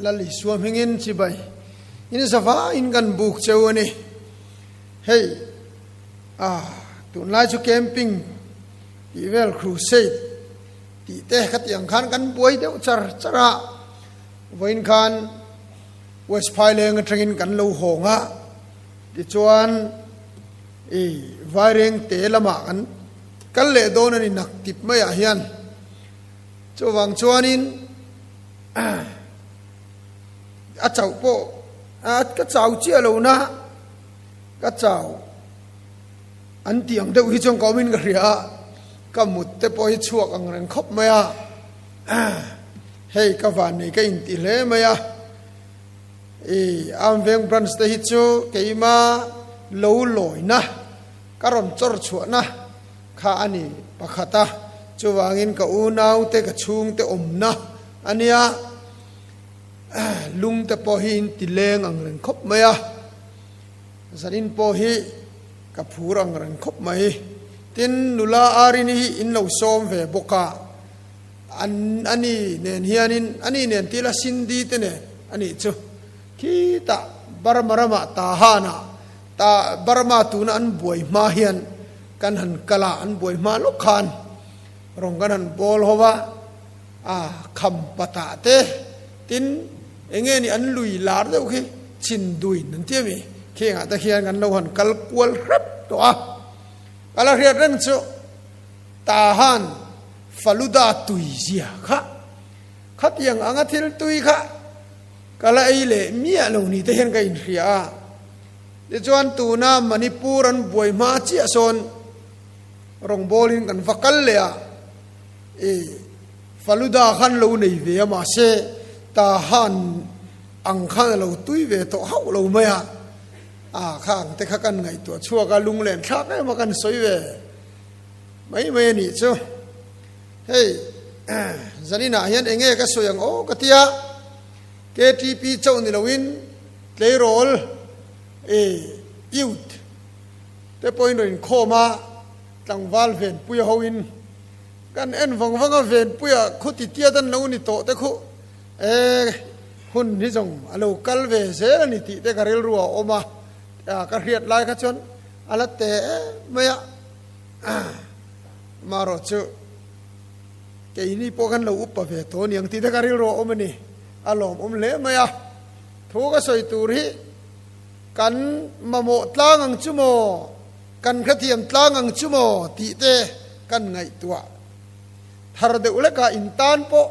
Lal Isua hmingin chibai in zavaiin kan buk cheu a ni. Hei ah tunlai chu camping tih vel crusade tih te khatiang khan kan buai deuh char char a, vawiin khan West Phaileng atangin kan lo hawng a, tichuan i Vairengte lamah kan kal leh dawn a ni nak tip maiah hian. Chuvang chuanin a chauh pawh ka chau chiah lo na ka chau an tih ang deuh hi chuan ka awmin ka hria a, ka mut te pawh hi chhuak ang reng khawp mai a, hei ka van nei ka intih hle mai a, i Amveng branch te hi chu keima lo lawina ka rawn chawr chhuahna kha a ni pakhat a, chuvangin ka unaute ka chhungte awmna a nia, lungte pawh hi in ti leng ang reng khawp mai a, zanin pawh hi ka phur ang reng khawp mai. Tin, nula Arini hi in lo sawm ve bawk a, an ani nen hianin ani nen tila Cindy te nen a nih chu khitah Burma ramah Tahan-ah Ta Burma tuna an buai hma hian kan han kal a, an buai hma lawk khan rawng kan han bawl ho va, a kham patah te tin eng nge ni an lui lar deuh khi chinduin an ti a mi, khengah te khian kan lo han kal kual hrep tawh a, ka la hriat reng chu Tahan Faluda tui zia kha khatiang anga thil tui kha ka la ei leh miah lo ni te hian ka inhria a. Tichuan tuna Manipur an buai hma chiah sawn rawngbawlin kan va kal leh a, i Faluda khan lo nei ve a mahse Tahan ang khan a lo tui ve tawh hauh lo mai a, a kha ang te kha kan ngaihtuah chhuak a lunglen thlak em a kan sawi ve mai mai a nih chu. Hei zaninah hian eng nge ka sawi ang aw ka tia KTP chauh ni loin Tleirawl e youth te pawhin rawn inkhawm a, tlangval venpuia hoin kan en vang vang a, venpuia khu ti tiat an lo ni tawh te khu e hun hi zawng a lo kal ve zel a ni tih te ka rilru a awm a, ka hriat lai kha chuan a la te em mai a, amaherawh chu keini pawh khan lo upa ve tawh a ni ang tih te ka rilru a awm a ni, a lawmawm hle mai a. Thu ka sawi tur hi kan mamawh tlang ang chu maw, kan hrethiam tlang ang chu maw tih te kan ngaihtuah thar deuh lek a, in tan pawh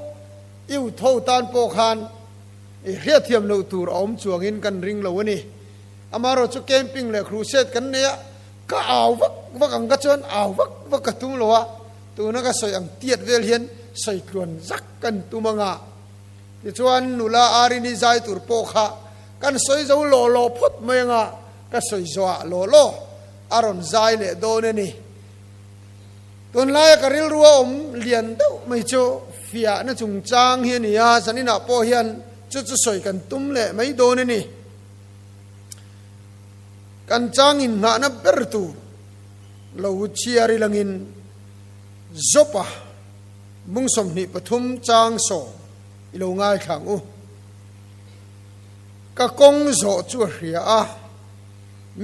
youth ho tan pawh khan i hriatthiam loh tur a awm chuangin kan ring lo a ni. Amaherawh chu camping leh crusade kan nei a, ka au vak vak ang ka chuan au vak vak ka tum lo a, tuna ka sawi ang tiat vel hian sawi tluan zak kan tum ang a. Tichuan nula Arini zai tur pawh kha kan sawi zo law law phawt mai anga ka sawi zawh ah law law a rawn zai leh dawn a ni. Tunlaia ka rilru a awm lian deuh mai chu fiahna chungchang hi a ni a, zaninah pawh hian chu chu sawi kan tum leh mai dawn a ni. Kan chang inngahna ber tur lo chhiar ilangin Jopa Bung 23 chang sawm i lo ngaithla ang u. Ka kawng zawh chu a hria a,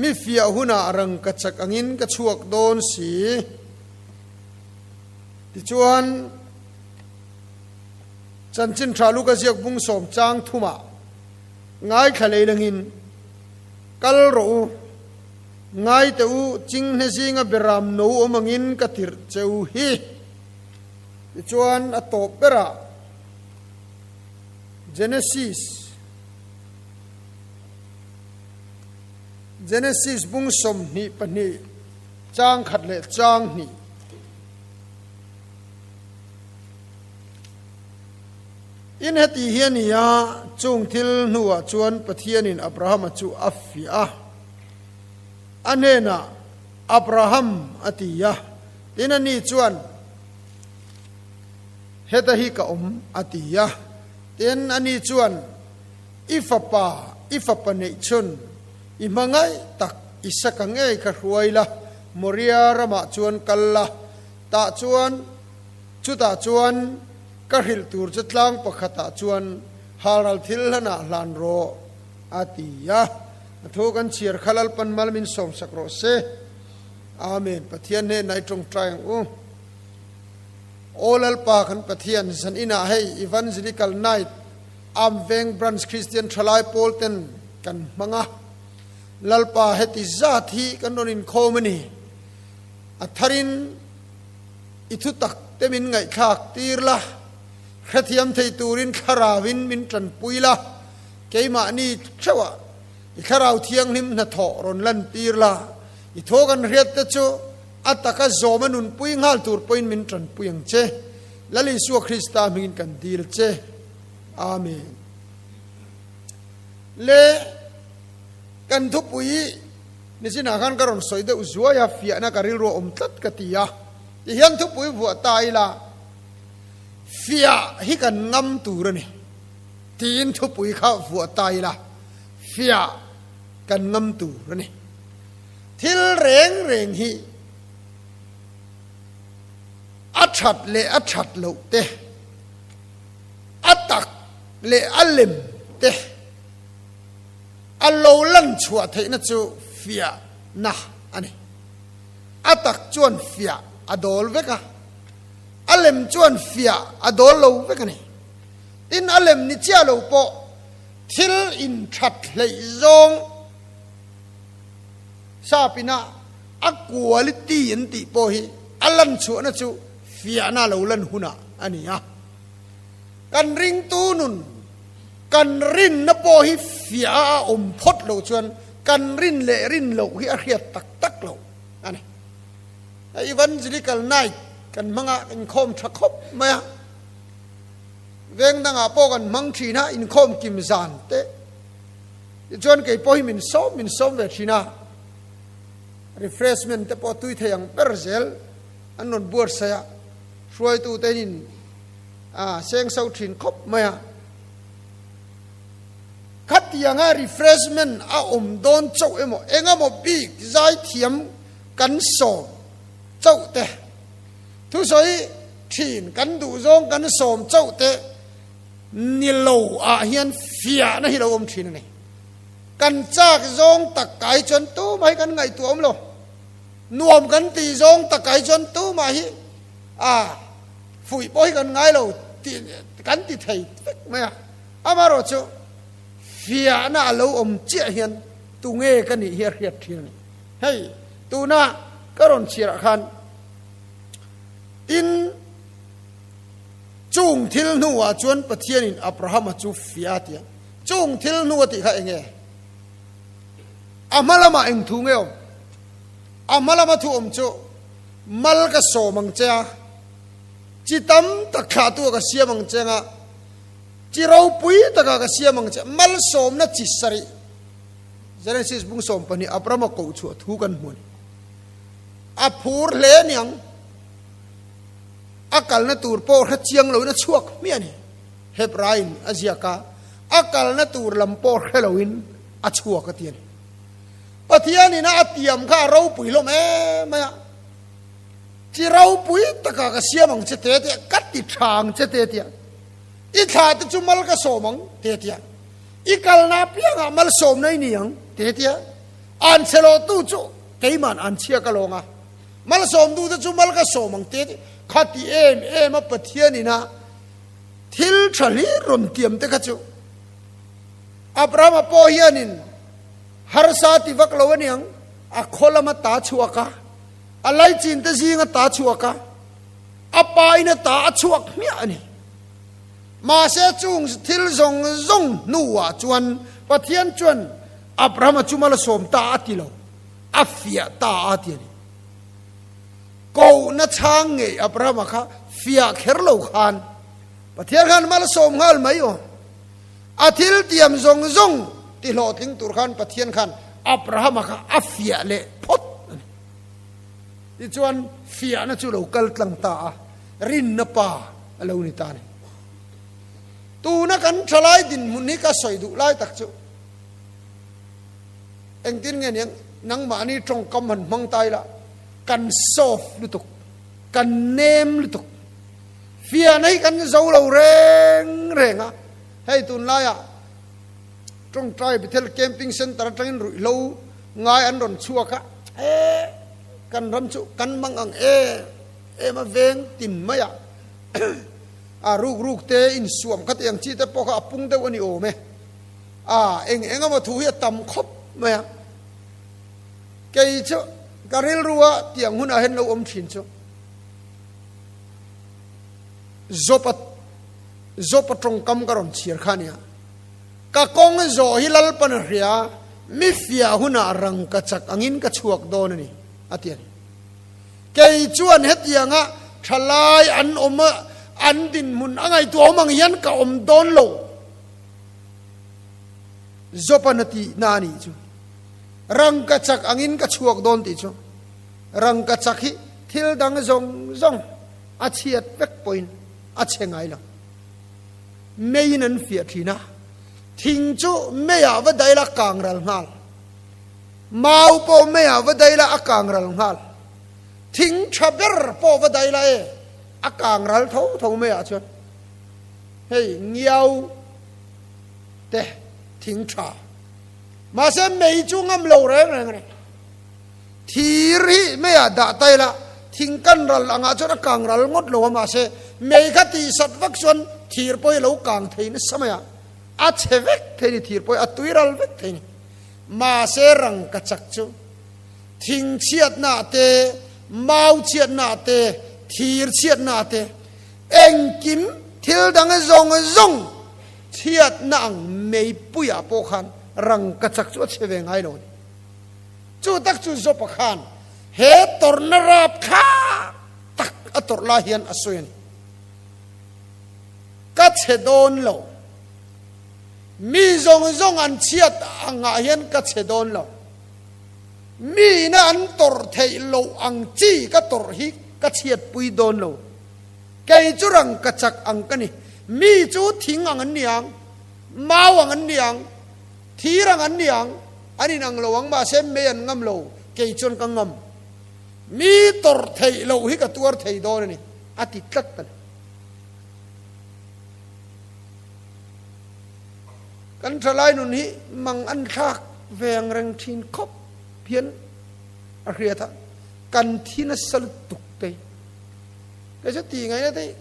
mi fiah hunah rangka chak angin ka chhuak dawn si. Tichuan, Chanchin Tha Luka ziak bung sawm chang thumah ngaithla lei langin, Kal rawh u, ngai teh u, chinghne zinga beram no awm angin ka tirh che u hi. Tichuan a tawp berah Genesis Genesis bung 22 chang khat leh chang hnih In heti hi a ni a, chung thil hnuah chuan Pathianin Abrahama chu a fiah a, a hnenah, Abraham a ti a, tin ani chuan, Heta hi ka awm, a ti a. Tin, ani chuan, I fapa, i fapa neih chhun, i hmangaih tak Isaka ngei kha hruai la, Moria ramah chuan kal la, tah chuan, chutah chuan ka hrilh tur chu tlang pakhatah chuan Halral thil hlanah hlan rawh, a ti a. A thu kan chhiar kha Lalpan mal min sawmsak rawh se. Amen. Pathian hnenah i tawngtai ang u. Aw Lalpa kan Pathian, zan inah hei Evangelical Night Amveng Branch Kristian Thalai Pawl ten kan hmang a. Lalpa heti zat hi kan rawn inkhawm a ni. A tharin i thutak te min ngaihthlak tir la, hrethiam thei turin thlarauin min tanpui la, keimahni theuhah i thlarau thianghlim hnathawh rawn lantir la, i thaw kan hriat te chu a taka zawma nunpui nghal tur pawhin min tanpui ang che. Lal Isua Krista hmingin kan dil che. Amen. Le kan thupui nichinah khan ka rawn sawi deuh zuai a, fiahna ka rilru a awm tlat ka ti a. Tihian thupui vuah ta ila, fiah hi kan ngam tur a ni. Tiin thupui kha vuah ta ila, fiah kan ngam tur a ni. Thil reng reng hi a that leh a that loh te, a tak leh a lem te a lo lan chhuah theihna chu fiahna a ni. A tak chuan fiah a dawl vek a, a lem chuan fiah a dawl lo vek a ni. Tin, a lem ni chiah lo pawh thil inthat hleih zawng sapina a quality an tih pawh hi a lan chhuahna chu fiahna lo lan hunah a ni a. Kan ringtu nun, kan rinna pawh hi fiah a awm phawt lo chuan kan rin leh rin loh hi a hriat tak tak lo a ni. Evangelical Night kan hmanga inkhawm tha khawp mai a. Veng dangah pawh kan hmang thin a, inkhawm kim zan te. Tichuan kei pawh hi min sawm min sawm ve thin a. Refreshment te pawh tui thei ang ber zel an rawn buatsaih a, hruaitu te in a seng so thin khawp mai a. Khatianga refreshment a awm dawn chauh emaw engemaw bik zaithiam kan sawm chauh te, thusawi thin kan duh zawng kan sawm chauh te ni lo ah hian fiahna hi lo awm thin a ni. Kan chak zawng tak kai chuan tumah hi kan ngaihtuah awm lo. Nuam kan tih zawng tak kai chuan tumah hi a fuih pawh hi kan ngai lo tih kan ti thei vek mai a. Amaherawh chu fiahna a lo awm chiah hian tunge ka nih hi a hriat thin a ni. Hei tuna ka rawn chhiarah khan tin chung thil hnuah chuan Pathianin Abrahama chu fiah a ti a. Chung thil hnu a tih kha eng nge? A hma lamah eng thu nge awm? A hma lama thu awm chu mal ka sawm ang che a, chi tam tak thlahtu ah ka siam ang che anga, chi ropui takah ka siam ang che, malsawmna chi sarih. Genesis bung 12 Abrahama koh chhuah thu kan hmu a ni. A phur hle niang. A kalna tur pawh hre chiang loin a chhuak hmiah a ni. Hebraiin a ziak a, a kalna tur lam pawh hre loin a chhuak a ti a ni. Pathianin a tiam kha a ropui hlawm em mai a, Chi ropui takah ka siam ang che te tia, ka ti tha ang che te tia, i thla te chu mal ka sawm ang te tia, i kalna apiangah malsawmna i ni ang te tia, an chhe lawhtu chu keiman an chhia ka lawng a, malsawmtu te chu mal ka sawm ang te tia, kha ti em em a Pathianin a thil tha hlir rawn tiam te kha chu Abrahama pawh hianin harsa ti vak lo aniang, a khaw lama ta chhuak a, a laichin te zinga ta chhuak a, a pa in a ta a chhuak hmiah a ni. Mahse chung thil zawng zawng hnuah chuan Pathian chuan Abrahama chu mal a sawm ta a ti lo, a fiah ta a ti a ni. Kohna chhang ngei Abrahama kha fiah kher lo khan Pathian khan mal a sawm nghal mai aw. A thil tiam zawng zawng ti hlawhtling tur khan Pathian khan Abrahama kha a fiah leh phawt a ni. Tichuan fiahna chu lo kal tlang ta a, rinna pa a lo ni ta a ni. Tuna kan thalai dinhmun hi ka sawi duh lai tak chu engtin nge niang nangmahni tawngkam han hmang ta ila kan soft lutuk, kan nem lutuk, fiahna hi kan zo lo reng reng a. Hei tunlaiah Tawngtai Bethel Camping Centre atangin ruihhlo ngai an rawn chhuak a, e kan ram chu kan mang ang em em a veng tin mai a, a ruk ruk te insuam kha tiang chi te pawh kha a pung deuh a ni awm e, a eng eng emaw thu hi a tam khawp mai a, kei chu ka rilru a tiang hunah hian lo awm thin chu Job-a Job-a tawngkam ka rawn chhiar kha a nia. Ka kawng zawh hi Lalpan a hria, mi fiah hunah rang ka chak angin ka chhuak dawn a ni, a ti a ni. Kei chuan hetianga thalai an awm a, an dinhmun a ngaihtuah awm ang hian ka awm dawn lo, Job-a'n a tihna a nih chu. Rang ka chak angin ka chhuak dawn tih chu rang ka chak hi thil dang zawng zawng a chhiat vek pawhin a chhe ngai lo. Meiin an fiah thin a, thing chu meiah va daila a kang ral nghal. Mau pawh meiah va daila a kang ral nghal. Thing tha ber pawh va daila e, a kang ral tho tho meiah chuan. Hei ngiau te thing tha. Mahse mei chu ngam lo reng reng a ni. Thir hi meiah dah ta ila, thing kan ral angah chuan a kang ral ngawt lo a, mahse mei kha tihsat vak chuan thir pawh hi a lo kang thei nasa mai a, a chhe vek thei ni thir pawh hi a tui ral vek thei ni. Mahse rangka chak chu thing chhiatna te, mau chhiatna te, thir chhiatna te, engkim thil dang zawng zawng chhiatna ang meipuiah pawh khan rangka chak chu a chhe ve ngai lo a ni. Chu tak chu Job-a khan he tawrhna rap thlak tak a tawrh lai hian a sawi a ni. Ka chhe dawn lo. Mi zawng zawng an chhiat angah hian ka chhe dawn lo. Mi ina an tawrh theih loh ang chi ka tawrh hi ka chhiatpui dawn lo. Kei chu rang ka chak ang ka ni. Mi chu thing ang an ni ang, mau ang an ni ang, thir ang an ni ang. An inang lo ang mahse mei an ngam lo, kei chuan ka ngam. Mi tawrh theih loh hi ka tuar thei dawn a ni, a ti tlat a ni. Kan thalai nun hi mang an thlak ve ang reng thin khawp hian a hriat a, kan thi nasa lutuk te. Kei chu ti ngaihna te hi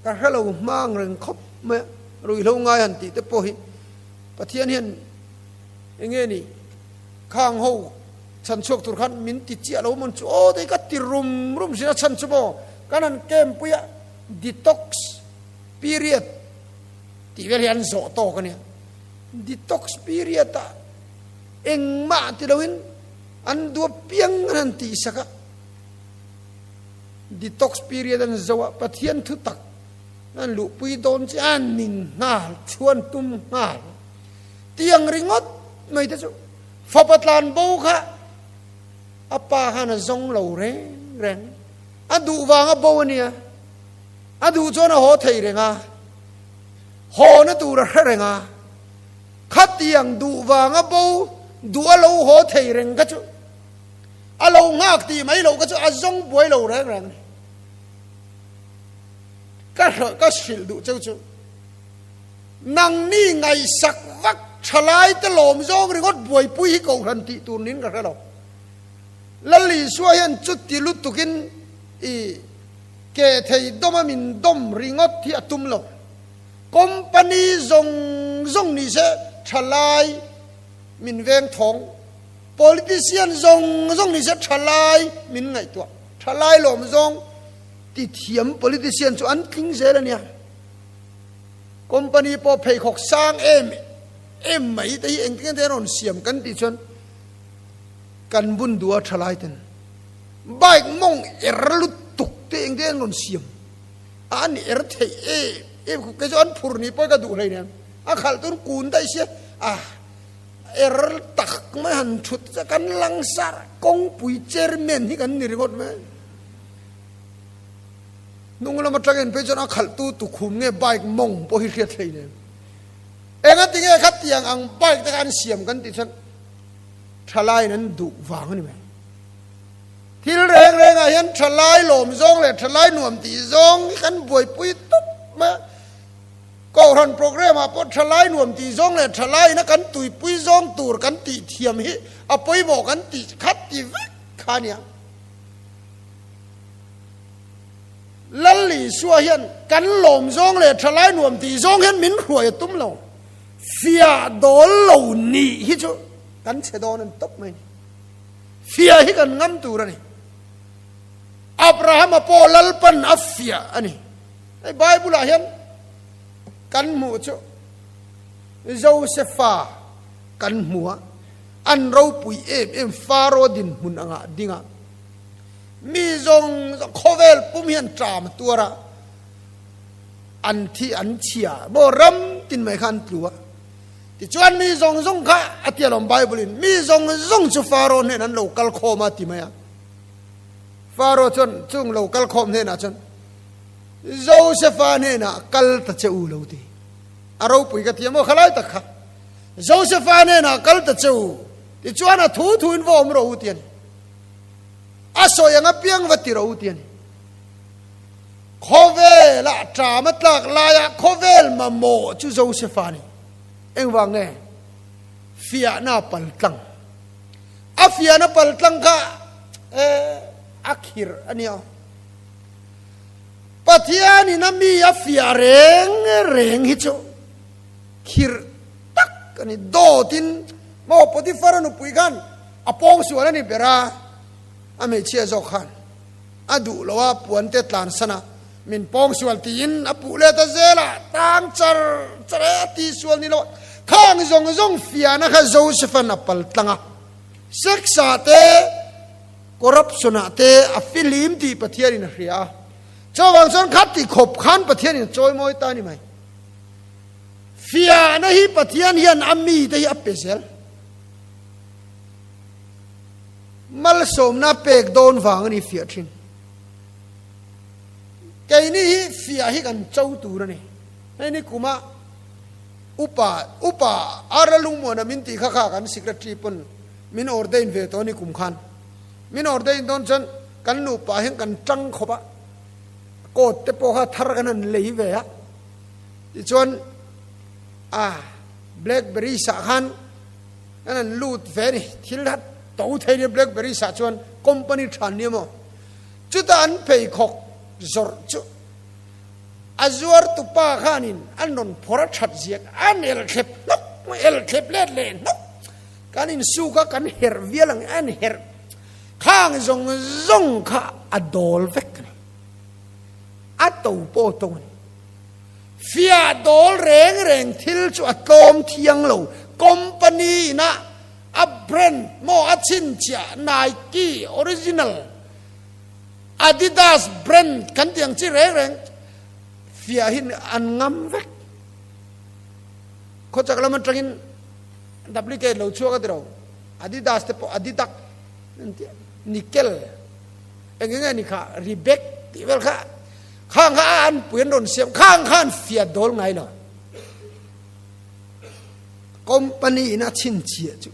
ka hre lo hma ang reng khawp mai a, ruihhlo ngai han tih te pawh hi Pathian hian Enge ni khang ho chhan chhuak tur khan min ti chiah lo mawn chu aw tei ka ti rum rum sin a chhan chu maw kan han camp pui a detox period tih vel hi an zawh tawk a nia detox period ah engmah ti lo in an dua piang an han tih sak a detox period an zo a Pathian thu tak an luhpui dawn chi an ning nghal chhuan tum nghal. Tiang ringawt mai te chu fapa tlan bo kha a pa khan a zawng lo reng reng. A duh vanga bo a nia. A duh chuan a haw thei reng a. Haw na tur a hre reng a. Khatiang duh vanga bo duh a lo haw thei reng kha chu a lo nghak tih mai loh kha chu a zawng buai lo reng reng a ni. Ka ka hrilh duh cheu chu. Nangni ngaihsak vak thalai te lawm zawng ringawt buaipui hi kohhran tih tur niin ka hre lo. Lal Isua hian chuti lutukin i ke thei dawma min dawm ringawt hi a tum lo. Company zawng zawng ni se thalai min veng thawng, politician zawng zawng ni se thalai min ngaihtuah, thalai lawm zawng ti thiam politician chu an tling zel a nia. Company pawh pheikhawk sang em em mai te hi engtin te rawn siam kan tih chuan kan bun duh a tha lai ten bike mawng er lutuk te engtin an rawn siam a an er theih em em khawp kei chu an phur ni pawh ka duh hlei nen a khalh tun kun daih sia a er tak mai han thut kan langsar kawngpui chairman hi kan ni ringawt mai. Hnung lam atang en phei chuan a khalhtu tukhum nge bike mawng pawh hi hriat hlei nen. Enga ti nge khatiang ang bike te kha an siam kan tih chuan thalaiin an duh vang a ni mai. Thil reng rengah hian thalai lawm zawng leh thalai nuam tih zawng hi kan buaipui tup mai a. Kohhran programme ah pawh thalai nuam tih zawng leh thalai ina kan tuipui zawng tur kan tih thiam hi a pawimawh kan tih khat ti vek kha ania. Lal Isua hian kan lawm zawng leh thalai nuam tih zawng hian min hruai a tum lo. Fiah dawl lo nih hi chu kan chhe dawn a ni tawp mai ni. Fiah hi kan ngam tur a ni. Abrahama pawh Lalpan a fiah a ni. Hei Bible ah hian kan hmuh chu Josefa kan hmu a, an ropui em em Faro dinhmun angah ding a, mi zawng zawng khawvel pum hian ṭam a tuar a, an thi an chhia maw ram tin mai kha an tlu a. Tichuan mi zawng zawng kha a ti alawm Bible in mi zawng zawng chu Faro hnen an lo kal khawm a ti mai a. Faro chuan chung lo kal khawm hnenah chuan Josefa hnenah kal ta che u lo ti. A ropui ka ti a maw khalai tak kha. Josefa hnenah kal ta che u tichuan a thu thu in va awm rawh u ti a ni. A sawi ang apiang va ti rawh u ti a ni. Khawvelah ṭam a tlak laia khawvel mamawh chu Josefa a ni. Engvang nge? Fiahna a pal tlang. A fiahna pal tlang kha a khirh a nia. Pathianin a mi a fiah reng reng hi chu khirh tak a ni. Dawtin maw Potiphar a nupui khan a pawngsual a ni ber a, a hmeichhia zawk khan. A duh lo a, puante tlansan a, min pawngsual tiin a puh let a zel a, tang char char e a tihsual ni lo a, khang zawng zawng fiahna kha Joseph-a'n a pal tlang a, sex-ah te, corruption-ah te a fihlim tih Pathianin a hria a, chuvang chuan kha ti khawp khan Pathianin a chawimawi ta a ni mai. Fiahna hi Pathian hian a mite hi a pe zel. Malsawmna pek dawn vang a ni fiah thin. Keini hi fiah hi kan cho tur a ni. Hei ni kuma upa upa Ara Lungmuana min tih kha kha kan secretary pawn min ordain ve tawh a ni kum khan. Min ordain dawn chuan kan nupa hian kan tang khawp a, coat te pawh kha thar kan han lei ve a. Tichuan a blackberry sah khan An an lut ve a ni. Thil hat to thei nia Blackberry sah chuan company tha an ni maw? Chutah an pheikhawk zawrh chu a zuartu pa khanin an rawn phawrh a that ziak an el thlep hnawk mai, el thlep let leh hnawk. Kan insuk a kan herh vial ang an herh khang zawng zawng kha a dawl vek a ni. A to pawh a to a ni. Fiah dawl reng reng thil chu a tlawm thiang lo. Company ina a brand maw a chhinchhiah Nike original, Adidas brand kan tih ang chi reng reng fiah hi an ngam vek. Khawchak lam atangin duplicate lo chhuak a ti lo. Adidas te pawh Adidak an tih Nickel eng enge ni kha Reebok tih vel kha Khang kha a anpui an rawn siam, khang kha an fiat dawl ngai lo. Company in a chhinchhiah chu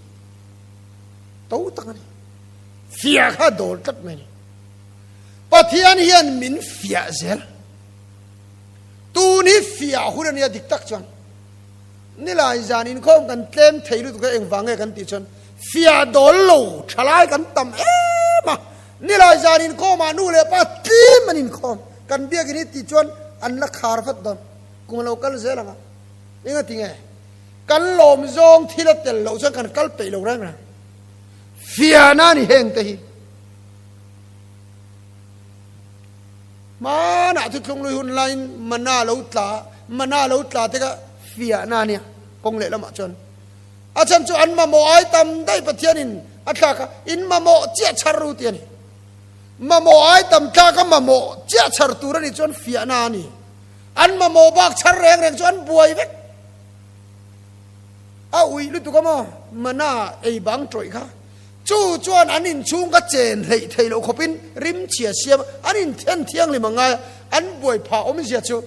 to tak a ni. Fiah kha dawl tlat mai ni. Pathian hian min fiah zel. Tun hi fiah hun a nia dik tak chuan. Nilai zan inkhawm kan tlem thei lutuk a engvang nge kan tih chuan fiah dawl lo thalai kan tam em a. Nilai zan inkhawmah nu leh pa tlim an inkhawm. Kan biakin hi tih chuan an la khar vat dawn. Kum a lo kal zel ang a. Eng a ti nge? Kan lawm zawng thil a tel loh chuan kan kal peih lo reng reng. Fiahna a ni heng te hi. Hmanah thuthlung lui hun laiin mana lo tla, mana lo tla te kha fiahna a nia kawng leh lamah chuan. A chhan chu an mamawh ai tam daih Pathianin a thlak a, in mamawh chiah chhar ru tih a ni. Mamawh ai tam tlak a mamawh chiah chhar tur a nih chuan fiahna a ni. An mamawh bak chhar reng reng chu an buai vek. A uih lutuk a maw? Mana ei bang tawih kha. Chu chuan an inchhung ka chen hleih theih loh khawpin rimchhia siam an inthen thianghlim a ngai a, an buai phah awmzia chu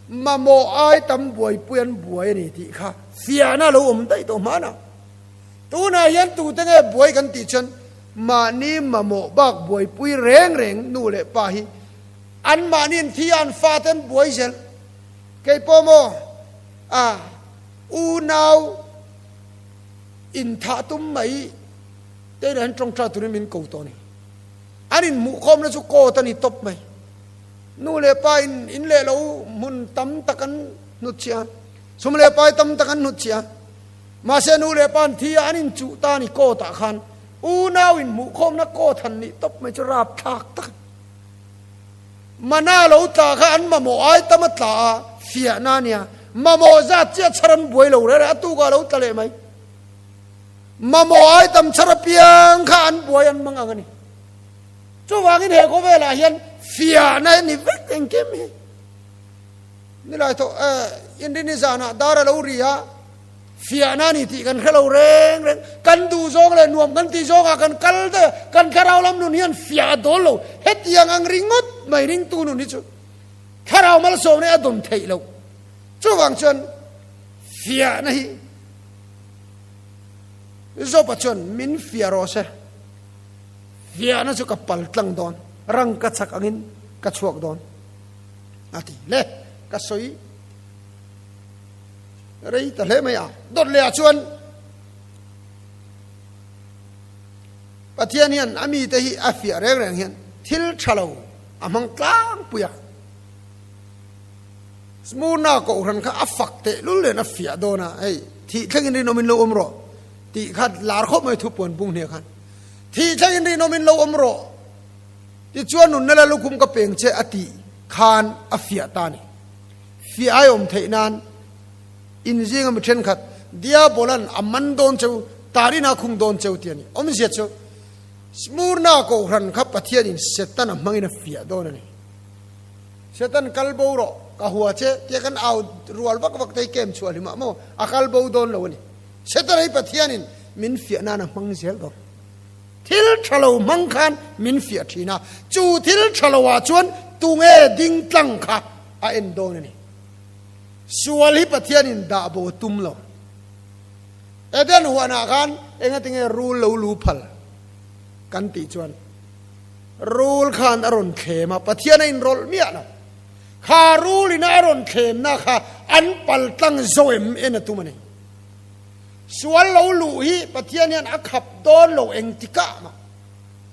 Mamawh ai tam buaipui an buai a ni tih kha fiahna a lo awm daih tawh hmanah. Tunah hian tute nge buai kan tih chuan mahni mamawh bak buaipui reng reng nu leh pa hi anmahni an thi a, an fate an buai zel. Kei pawh maw? A unau inthah tum mai te nen hian tawngtai turin min ko tawh a ni. An inhmuhkhawmna chu court a ni tawp mai. Nu leh pa in in leh lo hmun tam tak an hnutchhiah a, sum leh pai tam tak an hnutchhiah a. Mahse nu leh pa an thi a, an inchuh ta a ni court ah khan. Unau inhmuhkhawmna court han nih tawp mai chu rapthlak tak a ni. Mana lo tla kha an mamawh ai tam a tla a, fiahna a nia. Mamawh zat chiah chhar an buai lo reng reng, a tukah a lo tla leh mai. Mamawh ai tam chhar apiang kha an buai an mang ang a ni. Chuvangin he khawvelah hian fiahna a ni vek engkim hi. Nilai thawh eh Inrini zanah dar a lo ri a, fiahna a ni tih kan hre lo reng reng. Kan duh zawng leh nuam kan tih zawngah kan kal daih a, kan thlarau lam nun hian fiah a dawl lo. Hetiang ang ringawt mai ringtu nun hi chu thlarau malsawmna hi a dawn theih loh. Chuvang chuan fiahna hi Job-a chuan min fiah rawh se. Fiahna chu ka pal tlang dawn, rang ka chak angin ka chhuak dawn a ti le. Ka sawi rei ta hle mai a. Dawt lehah chuan Pathian hian a mite hi a fiah reng reng hian thil tha lo a hmang tlangpui a. Smurna kohhran kha a fak tehlul nen a fiah dawn a, hei thih thlengin rinawmin lo awm rawh tih kha lar khawp mai thupuan bung hne khan. Thih thlengin rinawmin lo awm rawh, tichuan nunna la lukhum ka peng che a tih khan a fiah ta a ni. Fiah ai awm theih nan inzinga mi thenkhat Diabolan a man dawn cheu, tarin a khung dawn cheu tih a ni. Awmzia chu Smurna kohhran kha Pathianin Setana hmangin a fiah dawn a ni. Setan kal bo rawh, ka hua che tia kan au rual vak vak te hi kem chhuah hlimah maw a kal bo dawn lo a ni. Setana hi Pathianin min fiah nan a hmang zel dawn. Thil tha lo hmang khan min fiah thin a, chu thil tha lo ah chuan tunge ding tlang kha a en dawn a ni. Sual hi Pathianin dah bo a tum lo. Eden huanah khan engatinge rul lo lu phal kan tih chuan rul khan a rawn thlem a, Pathian a inrawlh miah lo. Kha rul ina a rawn thlemna kha an pal tlang zo em en a tum a ni. Sual lo luh hi Pathian hian a khap dawn lo engtikah mah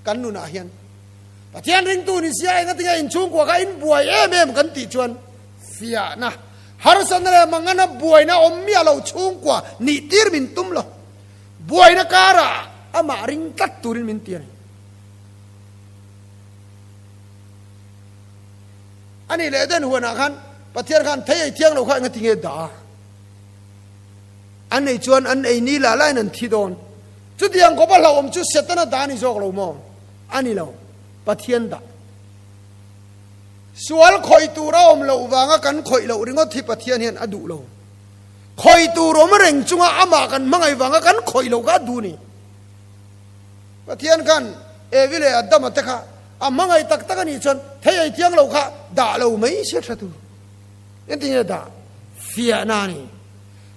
kan nunah hian. Pathian ringtu ni sia engatinge inchhungkua kha inbuai em em kan tih chuan fiahna, harsatna leh mangana buaina awm miah lo chhungkua nih tir min tum lo. Buaina karah amah ring tlat turin min ti a ni. A nih leh den huanah khan Pathian khan thei ei thiang lo kha engatinge dah a? An ei chuan an ei ni lah lahin an thi dawn. Chutiang khawpa hlauhawm chu Setana dah a ni zawk lo maw? A ni lo. Pathian dah. Sual khawih tur a awm loh vanga kan khawih loh ringawt hi Pathian hian a duh lo. Khawih tur awm reng chunga amah kan hmangaih vanga kan khawih loh kha a duh ni. Pathian khan Evi leh Adama te kha a hmangaih tak tak a nih chuan thei ei thiang lo kha dah lo mai se tha tur. Engtin nge dah? Fiahna a ni.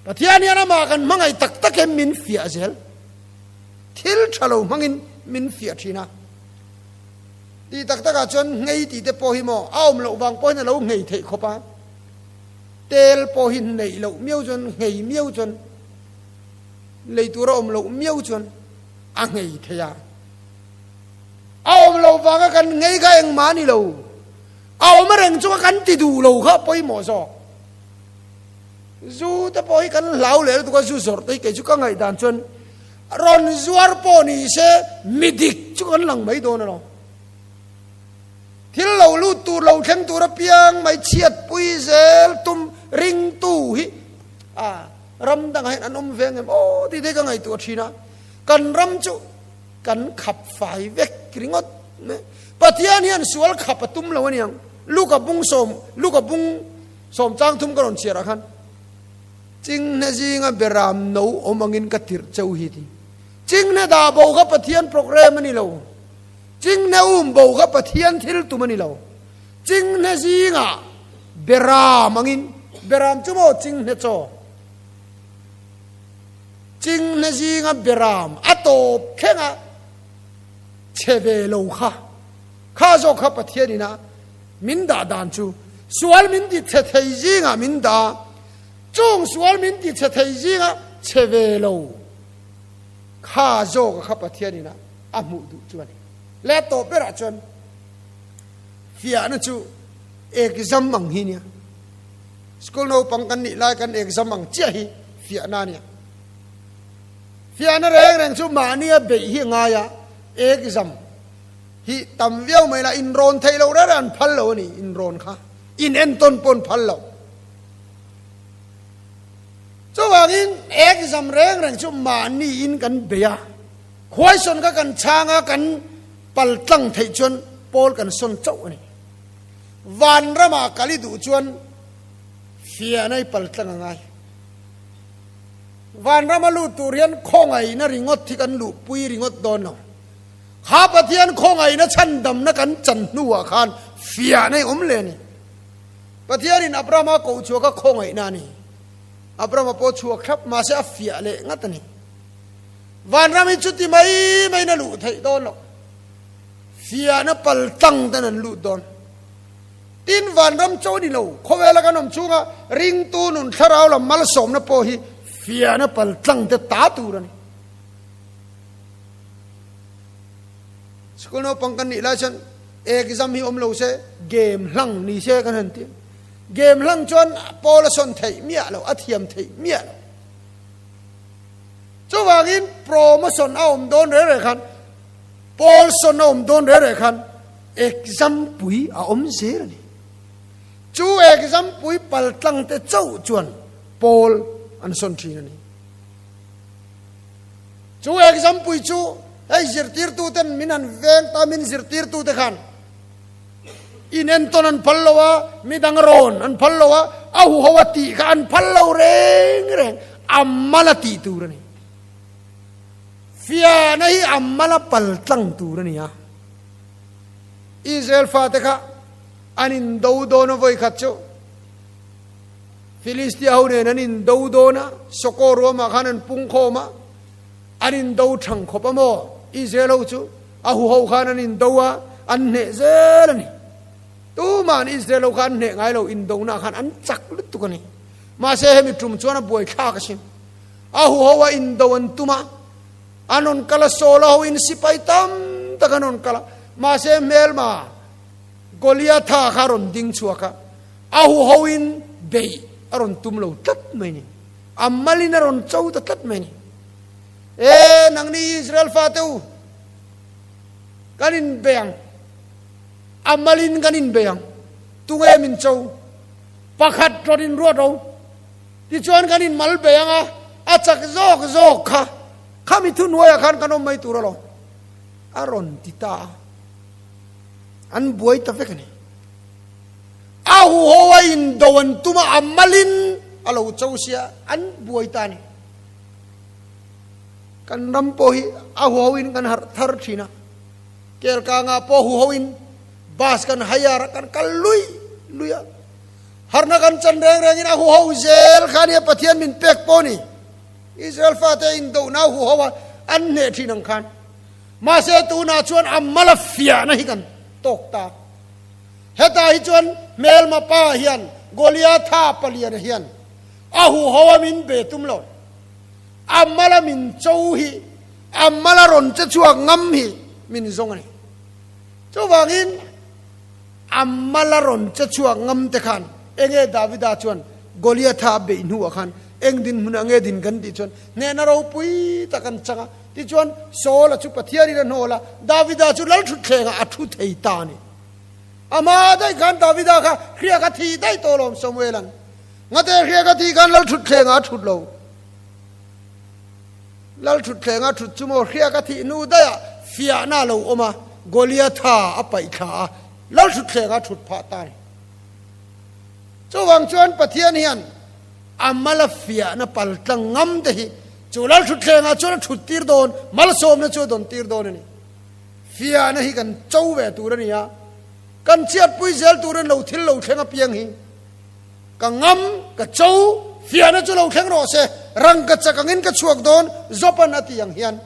Pathian hian amah kan hmangaih tak tak em min fiah zel. Thil tha lo hmangin min fiah thin a. Tih tak takah chuan nghei tih te pawh hi maw a awm loh vang pawhin a lo nghei theih khawp a. Tel pawh hi neih loh miau chuan nghei miau chuan lei tur a awm loh miau chuan a nghei thei a. A awm loh vanga kan nghei kha engmah a ni lo. A awm reng chunga kan ti duh lo kha pawimawh zawk. Zu te pawh hi kan hlau leh lutuk a, zu zawrh te hi kei chu ka ngaihdan chuan rawn zuar pawh ni se mi dik chu kan lang mai dawn alawm. Thil lo lut tur lo thleng tur apiang mai chhiat pui zel tum ringtu hi a ram dangah hian an awm ve ang em aw tih te hi ka ngaihtuah thin a, kan ram chu kan khap fai vek ringawt mai. Pathian hian sual khap a tum lo aniang, Luka bung sawm Luka bung Sawm chang thum ka rawn chhiar ah khan Chinghne zinga beram no awm angin ka tirh cheu hi ti. Chinghne dah bo kha Pathian program a ni lo. Chinghne um bo kha Pathian thil tum a ni lo. Chinghne zinga beram angin, beram chu maw chinghne chaw. Chinghne zinga beram a tawp thlenga che ve lo kha, kha zawk kha Pathian ina min dah dan chu sual min ti chhe thei zingah min dah a. Chung sual min ti chhe thei zinga chhe ve lo kha zawka kha Pathianin a a hmuh duh chu a ni. Leh tawp berah chuan fiahna chu exam ang hi nia. School naupang kan nih lai kan exam ang chiah hi fiahna a nia. Fiahna reng reng chu mahnia beih hi a ngai a, exam hi tam viau mai la inrawn theih loh reng reng an phal lo a ni, inrawn kha in entawn pawh an phal lo. Chuvangin exam reng reng chu mahni in kan bei a, khuaisawn kha kan chhang a, kan pal tlang theih chuan pawl kan sawn chauh a ni. Vanramah kal i duh chuan fiahna i pal tlang a ngai. Vanrama lut tur hian khawngaihna ringawt hi kan luhpui ringawt dawn lo. Kha Pathian khawngaihna chhandamna kan chan hnuah khan fiahna i awm leh a ni. Pathianin Abrahama koh chhuak a khawngaihna a ni. Abrahama pawh chhuak thlap mahse a fiah leh ngat a ni. Vanram hi chuti mai maiin a luh theih dawn loh. Fiahna pal tlang ten an lut dawn. Tin vanram chaw ni lo, khawvela kan awm chhunga ringtu nun thlarau lam malsawmna pawh hi fiahna pal tlang te ta tur a ni. School naupang kan nih lai chuan Exam hi awm lo se game hlang ni se kan han ti. Game hlang chuan pawl a sawn theih miah lo, a thiam theih miah lo. Chuvangin promotion a awm dawn reh reh khan, pawl sawn a awm dawn reh reh khan exam pui a awm zel a ni. Chu exam pui pal tlang te chauh chuan pawl an sawn thin a ni. Chu exam pui chu hei zirtirtu ten min han veng ta, min zirtirtu te khan in entawn an phal lo a, midang rawn an phal lo a, a huho a tih kha an phal lo reng reng, a mal a tih tur a ni. Fiahna hi a mal a pal tlang tur a ni a. Israel fate kha an indo dawn a vawi khat chu. Filistia ho nen an indo dawn a, Soko ruamah khan an pung khawm a, an indo thang khawp a maw? Israel ho chu a huho khan an indo a, an hneh zel a ni. Tuma'n Israel ho kha an hneh ngai lo, indona khan an chak lutuk a ni. Mahse hemi tum chuan a buaithlak asin. A huho a indo an tum a, an rawn kal a, Saula ho in sipai tam tak an rawn kal a, mahse hmelma Goliatha kha a rawn ding chhuak a, A huhoin beih a rawn tum lo tlat mai ni. A malin a rawn cho ta tlat mai ni. E, nangni Israel fate u, kan inbei ang. A malin kan inbei ang. Tunge min cho? Pakhat rawn inruat ro. Tichuan kan inmal bei ang a, a chak zawk zawk kha, khami thuhnuaiah khan kan awm mai tur alawm. A rawn ti ta a. An buai ta vek a ni. A huho a indo an tum a, a malin a lo cho sia, an buai ta a ni. Kan ram pawh hi a huho in kan harh thar thin a, Kelkangah pawh huho in bus kan hire a, kan kal lui lui a. Harhna kan chan reng rengin a huho zel kha nia Pathian min pek pawh a ni. Israel fate indohna huho a an hneh thin ang khan. Mahse tunah chuan a mal a fiahna hi kan tawk ta. Hetah hi chuan hmelma pa hian Goliatha paliana hian a huho a min be tum lo. A mala min cho hi, a mala rawn che chhuak ngam hi min zawng a ni. Chuvangin a mala rawn che chhuak ngam te khan enge Davida chuan Goliatha a beih hnuah khan eng dinhmun ah nge din kan tih chuan hnehna ropui tak an chang a. Tichuan Saul-a chu Pathianin a hnawl a, Davida chu lalthutthlengah a thu thei ta a ni. Amah daih khan Davida kha hriak a thi daih tawh alawm Samuel-a'n. Ngate hriak a thih khan lalthutthlengah a thut lo. Lalthutthlengah a thut chu maw hriak a thih hnu daihah fiahna a lo awm a, Goliatha a paih thla a, lalthutthlengah a thut phah ta a ni. Chuvang chuan Pathian hian a mala fiahna paltlang ngam te hi Chu lalthutthlengah chuan a thut tir dawn, malsawmna chu a dawn tir dawn a ni. Fiahna hi kan cho ve tur a ni a, kan chhiatpui zel tur in lo thil lo thleng apiang hi ka ngam, ka cho, fiahna chu lo thleng rawh se, rang ka chak angin ka chhuak dawn, Jopan a ti ang hian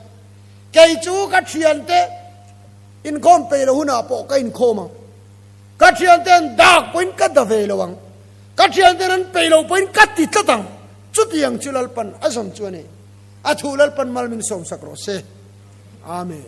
kei chu ka thiante inkhawm peih lo hunah pawh ka inkhawm ang, ka thiante an dak pawhin ka da ve lo ang, ka thiante an peih lo pawhin ka ti tlat ang. Chutiang chu Lalpan a zawm chu a ni. A thu Lalpan mal min sawmsak rawh se. Amen.